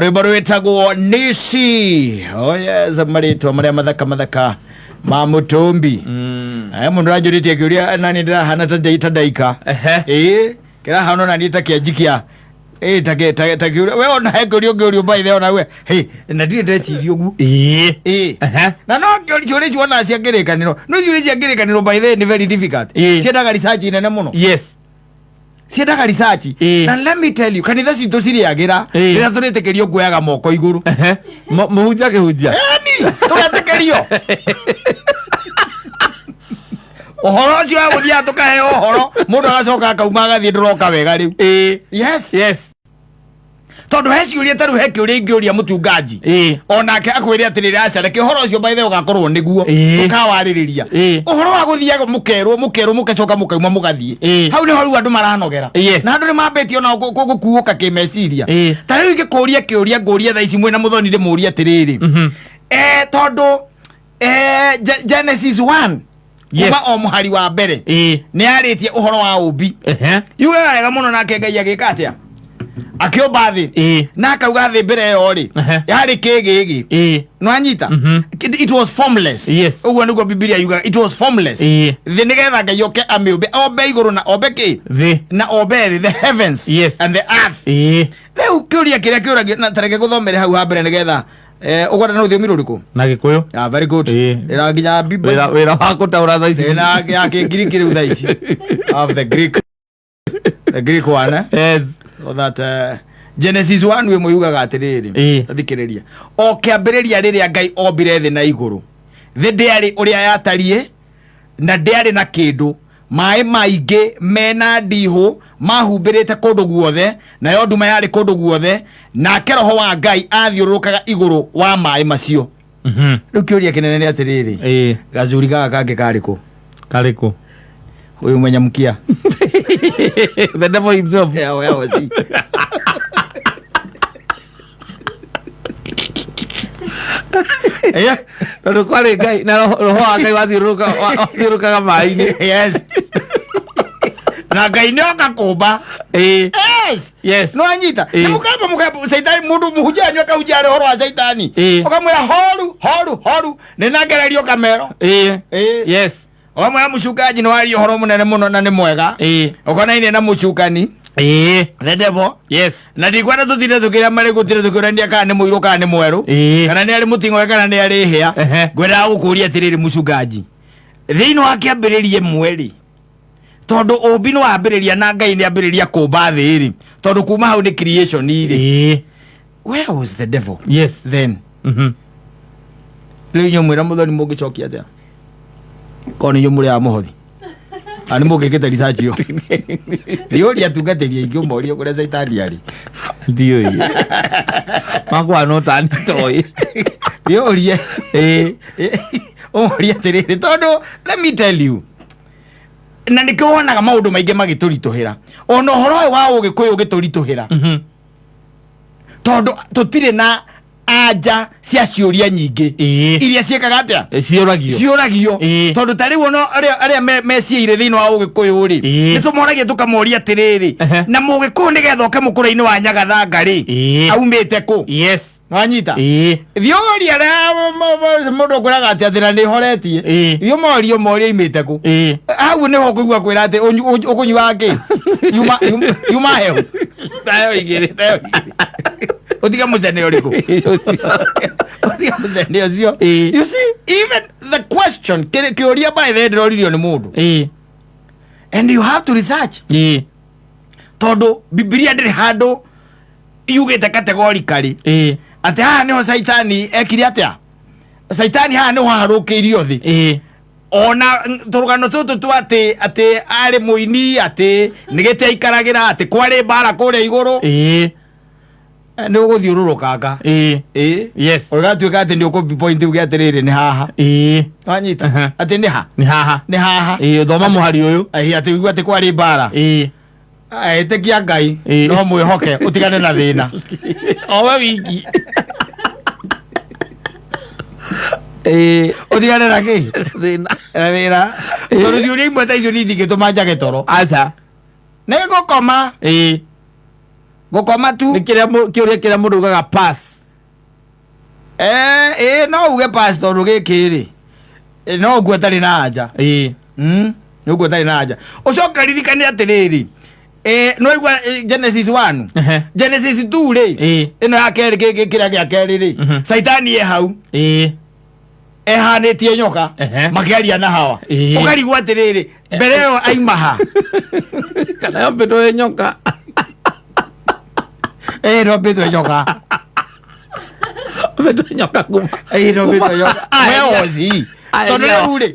Rwĩmbo rwĩtagwo Nisi. Oh yes, marĩtwa marĩa mathaka mathaka ma mũtũmbi. Aya mũndũ aranjũrĩtie kĩũria nani ndĩrahana ta ndai ta ndaika. Ehe. Ĩĩ, kĩrahana ona niĩ ta kĩanjikia. Ĩĩ ta kĩ- ta ta kĩũria. We ona he kĩũria ũngĩũrio by the way ona we. Hey, na ndirĩ ndeciria ũguo. Ĩĩ. Ĩĩ. Ehe. Na no kĩũria ciũria icio ona cia kĩrĩkanĩro. No ciũria cia kĩrĩkanĩro by the way nĩ very difficult. Ĩĩ. Ciendaga research nene mũno. Yes. Ciendaga research. Ĩĩ. Na let me tell you, kanitha citũ cirĩagĩra Ĩĩ. rĩrĩa tũrĩtĩkĩrio kuoyaga moko igũrũ. Ehe. Mũhunjia akĩhunjia. Ĩni, tũgetĩkĩrio ũhoro ũcio wa gũthiaga tũkaheo ũhoro mũndũ agacoka akauma agathiĩ ndũroka wega rĩu. Ĩĩ. Yes. Yes. Tondũ he ciũria ta rĩu he kĩũria ingĩũria mũchungaji onake akwĩre atĩrĩrĩ, aca reke ũhoro ũcio by the way ũgakorwo nĩguo tũkawarĩrĩria. Ũhoro wa gũthiaga mũkerwo mũkerwo mũgacoka mũkauma mũgathiĩ, hau nĩho rĩu andũ maranogera. Na andũ nĩ mambĩtie ona gũkuũka kĩmeciria. Ta rĩu ingĩkũria kĩũria ngũrie thaa ici mwĩna mũthoni ndĩmũrie atĩrĩrĩ, tondũ Genesis 1 kuma o mũhari wa mbere nĩ yarĩtie ũhoro wa ũmbi, yugaga wega mũno, nake Ngai agĩka atĩa? Akĩũmba thĩ. Na akauga thĩ mbere ĩyo rĩ, yarĩ kĩgĩgĩ. Nĩwanyita? It was formless. Ũguo nĩguo Bibilia yugaga, it was formless thĩ, nĩgetha Ngai oke amĩũmbe, ombe igũrũ na ombe kĩ? Thĩ. Na ombe thĩ, the heavens and the earth. Rĩu kĩũria kĩrĩa kĩũragio na tareke gũthomere hau ha mbere nĩgetha ũkwenda na rũthiomi rũrĩkũ? Na Gĩkũyũ. Ah, very good. Ĩra nginya Wĩra wĩra wa gũtaũra thaa ici. Ĩna ya Kĩngiriki rĩu thaa ici of the Greek one, eh? Yes. So that Genesis 1 wĩ yugaga atĩrĩrĩ, thikĩrĩria, o kĩambĩrĩria rĩrĩa Ngai ombire thĩ na igũrũ, thĩ ndĩarĩ ũrĩa yatariĩ na ndĩarĩ na kĩndũ, maĩ maingĩ mena ndihũ mahumbĩrĩte kũndũ guothe, nayo nduma yarĩ kũndũ guothe, nake Roho wa Ngai athiũrũrũkaga igũrũ wa maĩ macio. Rĩu kĩũria kĩnene nĩ atĩrĩrĩ, gacuri gaka kangĩ karĩ kũ? Karĩkũ? Ũyũ mwenye mkia. The devil himself. Yao yao si Tondũ kwarĩ Ngai na roho wa Ngai wathiũrũrũkaga maĩ-inĩ. Yes, na Ngai nĩ oka kũmba. Yes. No anyita. Nĩ mũkamba mũkamba caitani, mũndũ mũhunjia wanyu akahunjia arĩ ũhoro wa caitani, ũkamwĩra horu horu horu nĩ na ngererio kamero. Ũkamwĩra mũcungaji nĩ waria ũhoro mũnene mũno na nĩ mwega ũkonaine na mũcukani, the devil. Na ndikwenda tũtinde tũkĩrĩa marĩgũ, tũtinde tũkĩũrania kana nĩ mũirũ kana nĩ mwerũ, kana nĩ arĩ mũting'oe kana nĩ arĩ hĩa. Ngwendaga gũkũria atĩrĩrĩ, mũcungaji, thĩinĩ wa kĩambĩrĩria ĩmwe rĩ, tondũ ũmbi nĩ wambĩrĩria na Ngai nĩ ambĩrĩria kũmba thĩ rĩ, tondũ kuma hau nĩ creation rĩ, where was the devil then? Rĩu inyuĩ mwĩra mũthoni mũngĩcokia atĩa korwo nĩ inyuĩ mũrĩ a mũhothi na nĩ mũngĩkĩte research ĩyo? Ndiũria atungatĩri aingĩ ũmorie kũrĩa caitani arĩ. Ndiũĩ makwa no tani toĩ. Ndiũrie ũmorie atĩrĩrĩ, tondũ let me tell you, na nĩkĩo wonaga maũndũ maingĩ magĩtũritũhĩra, ona ũhoro ũyũ wa Ũgĩkũyũ ũgĩtũritũhĩra, tondũ tũtirĩ na anja cia ciũria nyingĩ iria ciĩkaga atĩa? Ciũragio. Ciũragio. Tondũ ta rĩu ona arĩa meciĩire thĩinĩ wa Ũgĩkũyũ rĩ, nĩ tũmoragia tũkamoria atĩrĩrĩ, na Mũgĩkũyũ nĩgetha oke mũkũra-inĩ wa Nyagathanga rĩ, aumĩte kũ? Wanyita? Thiũria arĩa mũndũ ũkwĩraga atĩ atĩ na nĩ horetie. Thiĩ ũmorie ũmorie aimĩte kũ. Hau nĩho ũkũigua kwĩra atĩ ũkũnyua kĩ yuma hehu Tayo igĩrĩ. Tayo igĩrĩ. Ũtige mũcene ũrĩkũ, ũtige mũcene ũcio. You see, even the question, kĩũria by the way ndĩroririo nĩ mũndũ, and you have to research, tondũ Bibilia ndĩrĩ handũ yugĩte categorically atĩ haha nĩho caitani ekire atĩa, caitani haha nĩho haharũkĩirio thĩ. Ona tũrũgano tũtũ twa atĩ arĩ mũini, atĩ nĩ gĩtĩ aikaragĩra, atĩ kwarĩ mbara kũrĩa igũrũ, nĩ ũgũthiũrũrũkanga. Ũgatuĩka atĩ nĩ ũkũ point uge atĩrĩrĩ, nĩ haha. Wanyita? Atĩ nĩ ha? Nĩ haha. Nĩ haha. Ĩĩ, thoma mũhari ũyũ. Ĩĩ, atĩ ũigua atĩ kwarĩ mbara. Ĩtĩkia Ngai. No mwĩhoke ũtigane na thĩna. O we wiki. Ĩĩ. Ũtigane na kĩ? Thĩna. Na thĩna, tondũ ciũria imwe ta icio nĩ itingĩtũma njage toro. Aca. Nĩ ngũkoma. Gũkoma tu. Nĩ kĩrĩa kĩũria kĩrĩa mũndũ ugaga pass. No uge pass tondũ gĩkĩ rĩ, no ũguo atarĩ na anja. Nĩ ũguo atarĩ na anja. Ũcoke ririkane atĩrĩrĩ, no igua Genesis 1. Genesis 2 rĩ, ĩno ya kerĩ, kĩrĩa gĩa kerĩ rĩ, Saitani e hau. Ehanĩtie nyoka. Makĩaria na Hawa. Ũkarigwo atĩrĩrĩ, mbere ĩyo aima ha? Kana yombĩtwo ĩ nyoka. No mbĩtwo nyoka. Yombĩtwo nyoka kuma. No mbĩtwo nyoka. Where was he? Tondũ rĩu rĩ,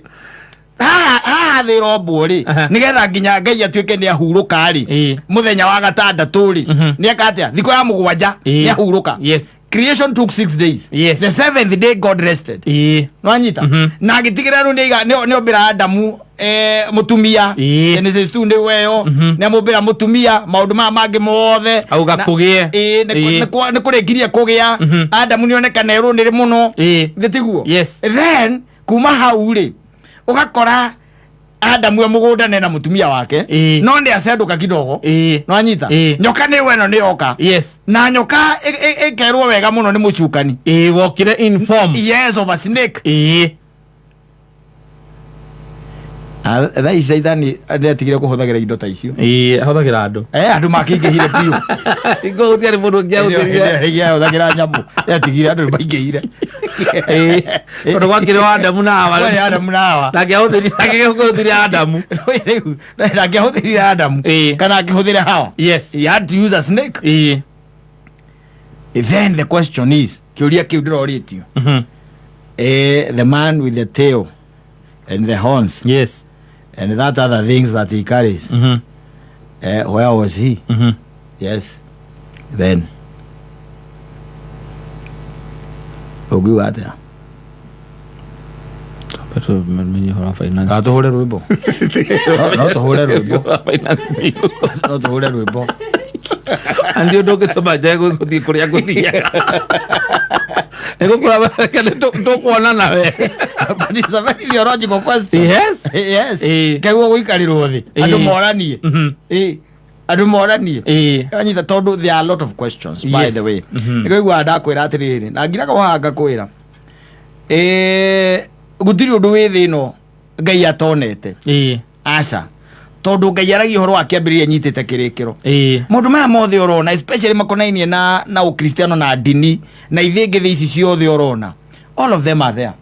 haha thĩ ĩrombwo rĩ, nĩgetha nginya Ngai atuĩke nĩ ahurũka rĩ, mũthenya wa gatandatũ rĩ, nĩ eka atĩa? Thikũ ya mũgwanja nĩ ahurũka. Creation took 6 days. The seventh day God rested. Nwanyita? Na agĩtigĩrĩra rĩu nĩ ombĩra Adamu mũtumia. Genesis 2 nĩ weyo. Nĩ amũmbĩra mũtumia maũndũ maya mangĩ mothe. Auga kũgĩe. Nĩ kũrĩkirie kũgĩa. Adamu nĩ onekana erũnĩrĩ mũno. Thĩ tiguo? Yes. Then kuma hau rĩ, ũgakora Adamu e mũgũnda nena mũtumia wake. No nĩ acendũka kidogo. Nwanyita? Nyoka nĩ weno nĩ yoka. Na nyoka ĩkerwo wega mũno nĩ mũcukani. Wokire in form. Yes, of a snake. Thaa ici Caithani nĩatigire kũhũthagĩra indo ta icio. Ahũthagĩra andũ. Andũ makĩingĩhire biũ. Hingo gũtiarĩ mũndũ ũngĩ ahũthĩrire. Ahũthagĩra nyamũ. Nĩatigire andũ maingĩhire. Tondũ gwakĩrĩ wa Adamu na Hawa. Kwarĩ Adamu na Hawa. Ndangĩahũthĩrire Adamu. Rĩu, ndangĩahũthĩrire Adamu. Kana angĩhũthĩre Hawa. He had to use a snake. Then the question is, kĩũria kĩu ndĩrorĩtio. The man with the tail and the horns. And that other things that he carries. Where was he? Yes. Then. Ũngiuga atĩa? Kana tũhũre rwĩmbo? No tũhũre rwĩmbo. No tũhũre rwĩmbo. Andi ũndũ ũngĩtũma njage gũthiĩ kũrĩa ngũthiaga. Nĩ gũkũra tũkuonana we. But it's a very theological question. Yes. Yes. Keguo gũikarĩrwo thĩ. Andũ moranie. Andũ moranie. Anyita tondũ there are a lot of questions, by the way. Nĩkũigua ndakwĩra atĩrĩrĩ, na ngiraga haha ngakwĩra. Gũtirĩ ũndũ wĩ thĩ ĩno Ngai atonete. Aca. Tondũ Ngai aragia ũhoro wa kĩambĩrĩria nyitĩte kĩrĩkĩro. Maũndũ maya mothe ũrona, especially makonainie na ũkristiano na ndini na ithĩngĩ thĩ ici ciothe ũrona, all of them are there.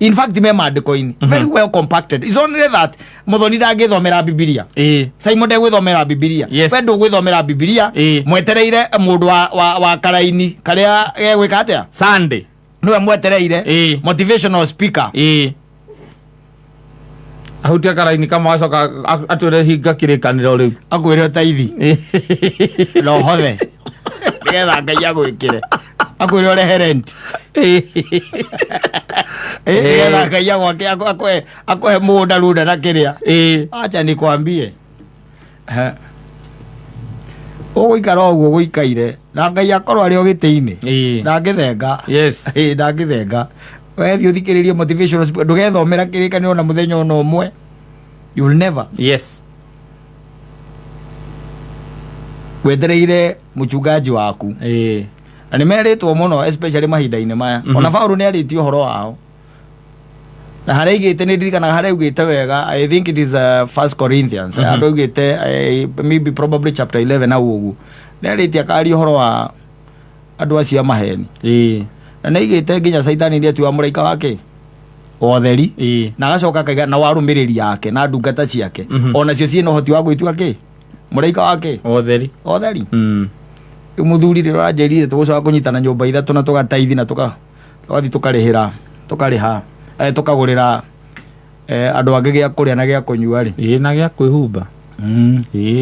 In fact, me maandĩko-inĩ very well compacted. It's only that Muthoni ndangĩthomera Bibilia. Simon ndegwĩthomera Bibilia. We ndũgwĩthomera Bibilia. Mwetereire mũndũ wa karaini karĩa gegwĩka atĩa? Sunday. Nĩwe mwetereire. Motivational speaker. Ahutia karaini kamwe acoka atwĩre hinga kĩrĩkanĩro rĩu. Akwĩre ũtaithi. Na ũhothe. Nĩgetha Ngai agwĩkĩre. Akwĩre ũrehe rent. Nĩgetha Ngai agwake akũhe mũgũnda runda na kĩrĩa. Acha nikwambie. Ũgũikara ũguo gũikaire na Ngai akorwo arĩ o gĩtĩ-inĩ. Ndangĩthenga. Ndangĩthenga. Wethiĩ ũthikĩrĩrie motivational speaker, ndũgethomera kĩrĩkanĩro na mũthenya ona ũmwe. You'll never. Wetereire mũchungaji waku. Na nĩ merĩtwo mũno especially mahinda-inĩ maya. Ona Paũlũ nĩ arĩtie ũhoro wao. Na harĩa aigĩte nĩ ndirikanaga harĩa augĩte wega, I think it is First Corinthians. Andũ augĩte, maybe probably chapter 11 hau ũguo. Nĩ arĩtie akaria ũhoro wa andũ acio a maheni. Na nĩ aigĩte nginya Caitani nĩ atuaga mũraika wake wa ũtheri. Na agacoka akaiga na warũmĩrĩri ake na ndungata ciake. Ona cio ciĩna ũhoti wa gwĩtua kĩ? Mũraika wake? Wa ũtheri. Wa ũtheri. Rĩu mũthuri rĩrĩa ũranjĩrire tũgũcoka kũnyitana nyũmba ithatũ na tũgataithi na tũgathiĩ tũkarĩhĩra, tũkarĩha, tũkagũrĩra andũ angĩ gĩa kũrĩa na gĩa kũnyua rĩ. Na gĩa kwĩhumba.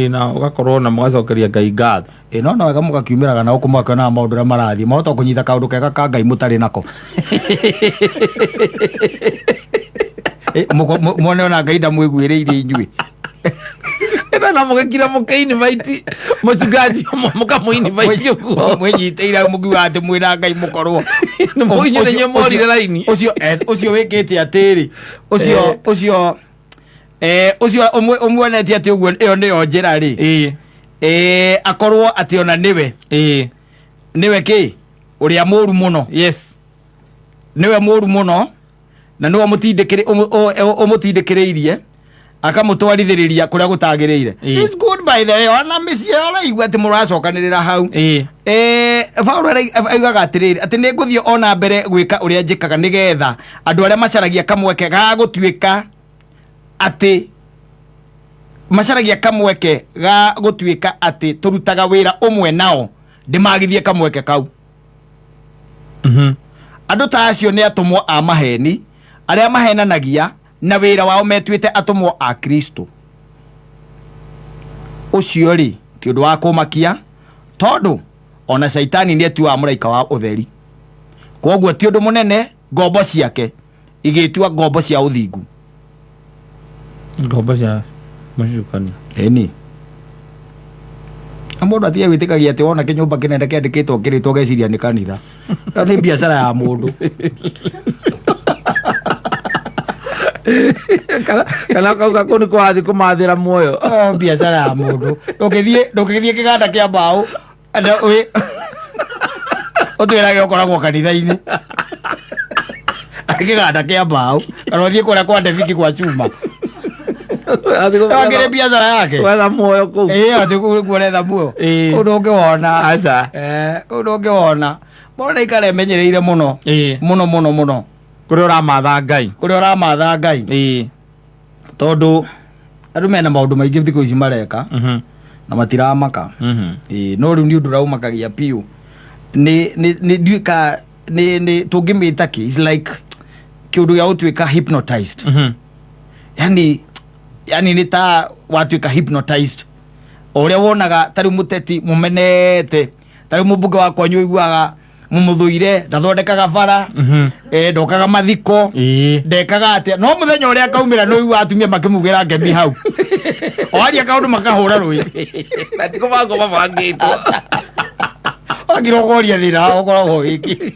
Na ũgakorwo na mũgacokeria Ngai ngatho. No no wega mũgakiumĩraga na gũkũ mũgakĩonaga maũndũ ũrĩa marathiĩ. Mwahota kũnyita kaũndũ kega ka Ngai mũtarĩ nako. Mwone ona Ngai ndamwĩguĩrĩire inyuĩ. Ĩno na mũgĩkira mũkĩ-invite mũchungaji ũmwe mũkamũ-invite ũguo. Mwĩnyitĩire mũkiuga atĩ mwĩna Ngai mũkorwo. Nĩ inyuĩ nĩ inyuĩ morire raini. Ũcio wĩkĩte atĩrĩ. Ũcio ũcio ũmuonetie atĩ ũguo ĩyo nĩyo njĩra rĩ. Akorwo atĩ ona nĩwe nĩwe kĩ ũrĩa mũru mũno. Yes. Nĩwe mũru mũno na nĩwe ũmũtindĩkĩrĩirie akamũtwarithĩrĩria kũrĩa gũtagĩrĩire. It's good, by the way, ona mĩciĩ ũraigua atĩ mũracokanĩrĩra hau. Paulo augaga atĩrĩrĩ, atĩ nĩ ngũthiĩ ona mbere gwĩka ũrĩa njĩkaga nĩgetha andũ arĩa macaragia kamweke ga gũtuĩka atĩ macaragia kamweke ga gũtuĩka atĩ tũrutaga wĩra ũmwe nao, ndĩmagithie kamweke kau. Andũ ta acio nĩ atũmwo a maheni arĩa mahenanagia na wĩra wao metuĩte atũmwo a Kristo. Ũcio rĩ ti ũndũ wa kũmakia, tondũ ona Caitani nĩ etuaga mũraika wa ũtheri. Kwoguo ti ũndũ mũnene ngombo ciake igĩtua ngombo cia ũthingu. Ngombo cia mũcukani. Ĩni, na mũndũ atige gwĩtĩkagia atĩ wona kĩnyũmba kĩnene kĩandĩkĩtwo kĩrĩtwo geciria nĩ kanitha. Ĩyo nĩ biacara ya mũndũ. Kana kauga kũu nĩ kũrathiĩ kũmathĩra muoyo. Oh, biacara ya mũndũ. Ndũngĩthiĩ kĩganda kĩa mbaũ na ũtwĩrage ũkoragwo kanitha-inĩ arĩ kĩganda kĩa mbaũ, kana ũthiĩ kũrĩa kwa Ndebiki kwa cuma. Akĩrĩ biacara yake. Gwetha muoyo kũu. Ĩĩ, atĩ kũu nĩkuo ũretha muoyo. Kũu ndũngĩwona. Aca. Kũu ndũngĩwona. Mũndũ nĩ aikare emenyereire mũno. Mũno mũno mũno. Kũrĩa ũramatha Ngai. Kũrĩa ũramatha Ngai. Tondũ andũ mena maũndũ maingĩ thikũ ici mareka na matiramaka. Ĩĩ, no rĩu nĩ ũndũ ũraumakagia biũ nĩ ndiũĩ ka nĩ tũngĩmĩta kĩ. It's like kĩũndũ gĩa gũtuĩka hypnotized. Yani nĩ ta watuĩka hypnotized, o ũrĩa wonaga ta rĩu mũteti mũmenete, ta rĩu mũmbunge wa kwanyu ũiguaga mũmũthũire, ndathondekaga bara, ndokaga mathiko, ndekaga atĩa, no mũthenya ũrĩa akaumĩra nĩ ũiguaga atumia makĩmugĩra ngemi hau, o aria kaũndũ makahũra rũĩ. Na ti kũbangwo mabangĩtwo. Wagira ũkoria thĩna ũkoragwo wĩki.